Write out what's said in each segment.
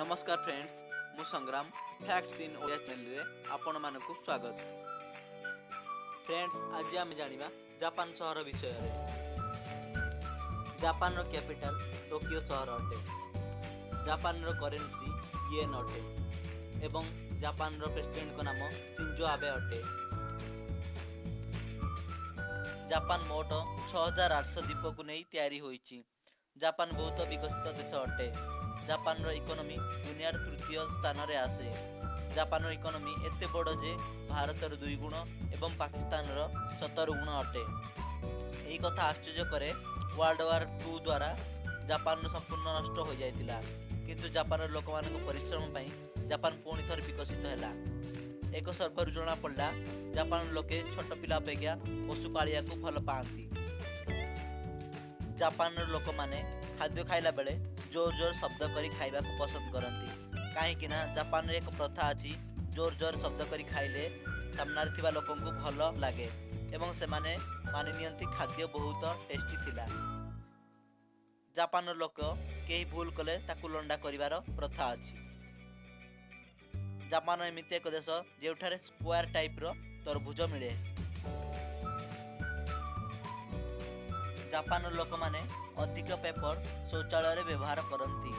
ନମସ୍କାର ଫ୍ରେଣ୍ଡସ୍, ମୁଁ ସଂଗ୍ରାମ। Facts in Odia ଚ୍ୟାନେଲରେ ଆପଣମାନଙ୍କୁ ସ୍ୱାଗତ। ଫ୍ରେଣ୍ଡସ୍, ଆଜି ଆମେ ଜାଣିବା ଜାପାନ ସହର ବିଷୟରେ। ଜାପାନର କ୍ୟାପିଟାଲ ଟୋକିଓ ସହର ଅଟେ। ଜାପାନର କରେନ୍ସି ୟେନ୍ ଅଟେ ଏବଂ ଜାପାନର ପ୍ରେସିଡେଣ୍ଟଙ୍କ ନାମ ସିଞ୍ଜୋ ଆବେ ଅଟେ। ଜାପାନ ମୋଟ 6800 ଦ୍ୱୀପକୁ ନେଇ ତିଆରି ହୋଇଛି। ଜାପାନ ବହୁତ ବିକଶିତ ଦେଶ ଅଟେ। ଜାପାନର ଇକୋନୋମି ଦୁନିଆର ତୃତୀୟ ସ୍ଥାନରେ ଆସେ। ଜାପାନର ଇକୋନୋମି ଏତେ ବଡ଼ ଯେ ଭାରତର 2 ଗୁଣ ଏବଂ ପାକିସ୍ତାନର 17 ଗୁଣ ଅଟେ। ଏହି କଥା ଆଶ୍ଚର୍ଯ୍ୟ କରେ, ୱାର୍ଲଡ ୱାର 2 ଦ୍ୱାରା ଜାପାନର ସମ୍ପୂର୍ଣ୍ଣ ନଷ୍ଟ ହୋଇଯାଇଥିଲା, କିନ୍ତୁ ଜାପାନର ଲୋକମାନଙ୍କ ପରିଶ୍ରମ ପାଇଁ ଜାପାନ ପୁଣି ଥରେ ବିକଶିତ ହେଲା। ଏକ ସର୍ଭେରୁ ଜଣାପଡ଼ିଲା, ଜାପାନର ଲୋକେ ଛୋଟ ପିଲା ଅପେକ୍ଷା ପଶୁ ପାଳିବାକୁ ଭଲ ପାଆନ୍ତି। ଜାପାନର ଲୋକମାନେ ଖାଦ୍ୟ ଖାଇଲା ବେଳେ ଜୋର ଜୋର ଶବ୍ଦ କରି ଖାଇବାକୁ ପସନ୍ଦ କରନ୍ତି, କାହିଁକି ନା ଜାପାନରେ ଏକ ପ୍ରଥା ଅଛି, ଜୋର ଜୋର ଶବ୍ଦ କରି ଖାଇଲେ ସାମ୍ନାରେ ଥିବା ଲୋକଙ୍କୁ ଭଲ ଲାଗେ ଏବଂ ସେମାନେ ମାନି ନିଅନ୍ତି ଖାଦ୍ୟ ବହୁତ ଟେଷ୍ଟି ଥିଲା। ଜାପାନର ଲୋକ କେହି ଭୁଲ କଲେ ତାକୁ ଲଣ୍ଡା କରିବାର ପ୍ରଥା ଅଛି। ଜାପାନ ଏମିତି ଏକ ଦେଶ ଯେଉଁଠାରେ ସ୍କୋୟାର ଟାଇପ୍ର ତରଭୁଜ ମିଳେ। ଜାପାନର ଲୋକମାନେ ଅଧିକ ପେପର ଶୌଚାଳୟରେ ବ୍ୟବହାର କରନ୍ତି।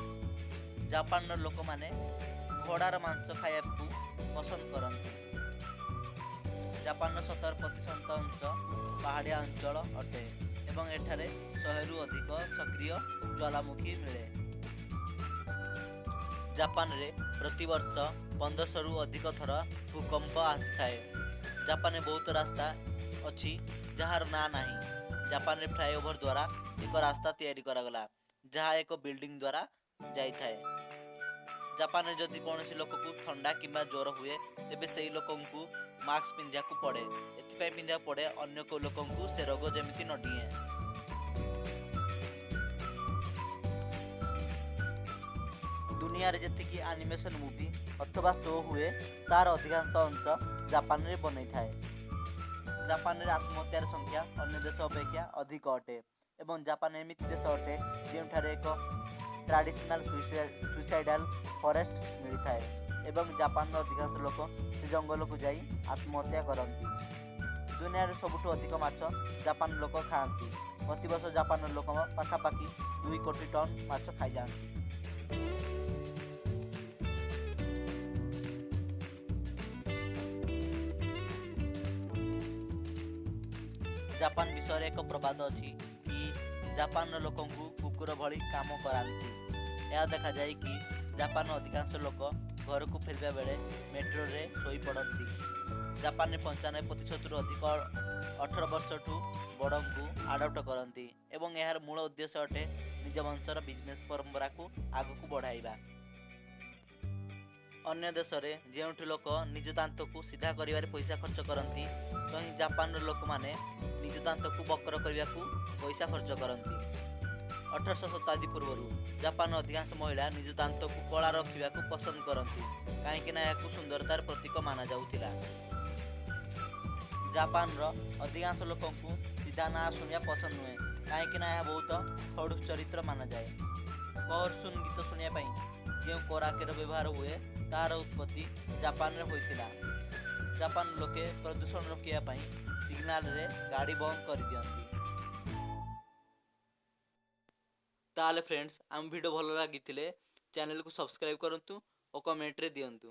ଜାପାନର ଲୋକମାନେ ଘୋଡ଼ାର ମାଂସ ଖାଇବାକୁ ପସନ୍ଦ କରନ୍ତି। ଜାପାନର 17% ଅଂଶ ପାହାଡ଼ିଆ ଅଞ୍ଚଳ ଅଟେ ଏବଂ ଏଠାରେ 100ରୁ ଅଧିକ ସକ୍ରିୟ ଜ୍ୱାଲାମୁଖୀ ମିଳେ। ଜାପାନରେ ପ୍ରତିବର୍ଷ 1500ରୁ ଅଧିକ ଥର ଭୂକମ୍ପ ଆସିଥାଏ। ଜାପାନରେ ବହୁତ ରାସ୍ତା ଅଛି ଯାହାର ନାଁ ନାହିଁ। ଜାପାନରେ ଫ୍ଲାଏଓଭର ଦ୍ୱାରା ଏକ ରାସ୍ତା ତିଆରି କରାଗଲା, ଯାହା ଏକ ବିଲ୍ଡିଂ ଦ୍ୱାରା ଯାଇଥାଏ। ଜାପାନରେ ଯଦି କୌଣସି ଲୋକକୁ ଥଣ୍ଡା କିମ୍ବା ଜ୍ୱର ହୁଏ, ତେବେ ସେହି ଲୋକଙ୍କୁ ମାସ୍କ ପିନ୍ଧିବାକୁ ପଡ଼େ। ଏଥିପାଇଁ ପିନ୍ଧିବାକୁ ପଡ଼େ, ଅନ୍ୟ କେଉଁ ଲୋକଙ୍କୁ ସେ ରୋଗ ଯେମିତି ନ ଡିଏଁ। ଦୁନିଆରେ ଯେତିକି ଆନିମେସନ୍ ମୁଭି ଅଥବା ଶୋ ହୁଏ, ତାର ଅଧିକାଂଶ ଅଂଶ ଜାପାନରେ ବନେଇଥାଏ। ଜାପାନରେ ଆତ୍ମହତ୍ୟାର ସଂଖ୍ୟା ଅନ୍ୟ ଦେଶ ଅପେକ୍ଷା ଅଧିକ ଅଟେ ଏବଂ ଜାପାନ ଏମିତି ଦେଶ ଅଟେ ଯେଉଁଠାରେ ଏକ ଟ୍ରାଡ଼ିସନାଲ ସୁଇସାଇଡ଼ାଲ ଫରେଷ୍ଟ ମିଳିଥାଏ ଏବଂ ଜାପାନର ଅଧିକାଂଶ ଲୋକ ସେ ଜଙ୍ଗଲକୁ ଯାଇ ଆତ୍ମହତ୍ୟା କରନ୍ତି। ଦୁନିଆରେ ସବୁଠୁ ଅଧିକ ମାଛ ଜାପାନ ଲୋକ ଖାଆନ୍ତି। ପ୍ରତିବର୍ଷ ଜାପାନର ଲୋକ ପାଖାପାଖି 2 କୋଟି ଟନ୍ ମାଛ ଖାଇଯାଆନ୍ତି। ଜାପାନ ବିଷୟରେ ଏକ ପ୍ରବାଦ ଅଛି କି ଜାପାନର ଲୋକଙ୍କୁ କୁକୁର ଭଳି କାମ କରାନ୍ତି। ଏହା ଦେଖାଯାଏ କି ଜାପାନର ଅଧିକାଂଶ ଲୋକ ଘରକୁ ଫେରିବା ବେଳେ ମେଟ୍ରୋରେ ଶୋଇପଡ଼ନ୍ତି। ଜାପାନରେ 95%ରୁ ଅଧିକ 18 ବର୍ଷଠୁ ବଡ଼ଙ୍କୁ ଆଡ଼ପ୍ଟ କରନ୍ତି ଏବଂ ଏହାର ମୂଳ ଉଦ୍ଦେଶ୍ୟ ଅଟେ ନିଜ ବଂଶର ବିଜନେସ୍ ପରମ୍ପରାକୁ ଆଗକୁ ବଢ଼ାଇବା। ଅନ୍ୟ ଦେଶରେ ଯେଉଁଠି ଲୋକ ନିଜ ଦାନ୍ତକୁ ସିଧା କରିବାରେ ପଇସା ଖର୍ଚ୍ଚ କରନ୍ତି, ତହିଁ ଜାପାନର ଲୋକମାନେ ନିଜ ଦାନ୍ତକୁ ବକ୍ର କରିବାକୁ ପଇସା ଖର୍ଚ୍ଚ କରନ୍ତି। 1800 ଶତାବ୍ଦୀ ପୂର୍ବରୁ ଜାପାନର ଅଧିକାଂଶ ମହିଳା ନିଜ ଦାନ୍ତକୁ କଳା ରଖିବାକୁ ପସନ୍ଦ କରନ୍ତି, କାହିଁକିନା ଏହାକୁ ସୁନ୍ଦରତାର ପ୍ରତୀକ ମାନାଯାଉଥିଲା। ଜାପାନର ଅଧିକାଂଶ ଲୋକଙ୍କୁ ସିଧା ନାଁ ଶୁଣିବା ପସନ୍ଦ ନୁହେଁ, କାହିଁକିନା ଏହା ବହୁତ ଖଡ଼ୁସ ଚରିତ୍ର ମାନାଯାଏ। କହରସୁନ ଗୀତ ଶୁଣିବା ପାଇଁ ଯେଉଁ କରାକେର ବ୍ୟବହାର ହୁଏ, ତାହାର ଉତ୍ପତ୍ତି ଜାପାନରେ ହୋଇଥିଲା। ଜାପାନ ଲୋକେ ପ୍ରଦୂଷଣ ରୋକିବା ପାଇଁ ସିଗ୍ନାଲରେ ଗାଡ଼ି ବନ୍ଦ କରିଦିଅନ୍ତି। ତାହେଲେ ଫ୍ରେଣ୍ଡସ୍, ଆମ ଭିଡ଼ିଓ ଭଲ ଲାଗିଥିଲେ ଚ୍ୟାନେଲକୁ ସବସ୍କ୍ରାଇବ୍ କରନ୍ତୁ ଓ କମେଣ୍ଟରେ ଦିଅନ୍ତୁ।